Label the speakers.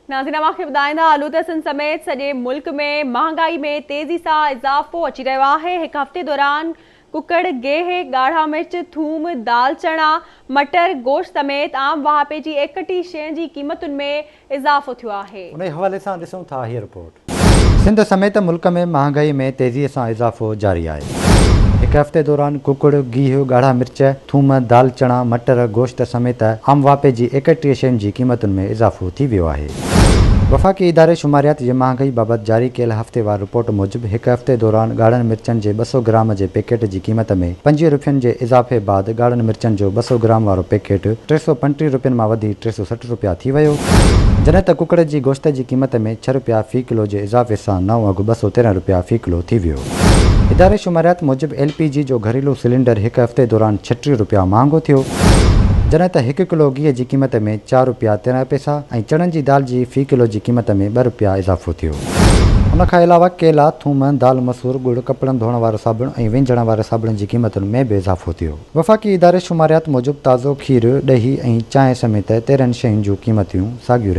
Speaker 1: ناظرين اوهان کي ٻڌائيندا هلون ته سنڌ سميت سڄي ملڪ ۾ مهانگائي ۾ تيزي سان اضافو اچي رهيو آهي هڪ هفتي دوران ڪڪڙ، گيهه، ڳاڙها مرچ، ٿوم، دال چڻا، مٽر، گوشت سميت عام واهپي جي 31 شين جي قيمتن ۾ اضافو ٿيو آهي.
Speaker 2: انهي حوالي سان ڏسون ٿا هيء رپورٽ. سنڌ سميت ملڪ ۾ مهانگائي ۾ تيزي سان اضافو جاري آهي. هڪ هفتي دوران ڪڪڙ، گيهه، ڳاڙها مرچ، ٿوم، دال چڻا، مٽر، گوشت سميت عام واهپي جي 31 شين جي قيمتن ۾ اضافو ٿي ويو آهي. وفاقي اداري شماريات جي مهانگائي بابت جاري ڪيل هفتيوار رپورٽ موجب هڪ هفتي دوران ڳاڙهن مرچن جي 200 گرام جي پيڪيٽ جي قيمت ۾ 25 رپين جي اضافي بعد ڳاڙهن مرچن جو 200 گرام وارو پيڪيٽ 335 رپين مان وڌي 360 رپيا ٿي ويو. جڏهن ته ڪڪڙ جي گوشت جي قيمت ۾ ڇهه رپيا في ڪلو جي اضافي سان نئون اگهه 213 رپيا في ڪلو ٿي ويو. اداري شماريات موجب ايل پي جي جو گهريلو سلينڊر هڪ هفتي دوران 36 رپيا مهانگو ٿيو، جڏهن ته هڪ ڪلو گيهه جي قيمت ۾ چار رپيا 13 پئسا ۽ چڻن جي دال جي في ڪلو جي قيمت ۾ ٻه رپيا اضافو ٿيو. ان کان علاوه ڪيلا، ٿوم، دال مسور، ڳڙ، ڪپڙن ڌوئڻ وارو صابڻ ۽ وهنجڻ واري صابڻ جي قيمتن ۾ به اضافو ٿيو. وفاقي اداري شماريات موجب تازو کير، ڏهي ۽ چانهه سميت 13 شين جون قيمتيون ساڳيون رهيون.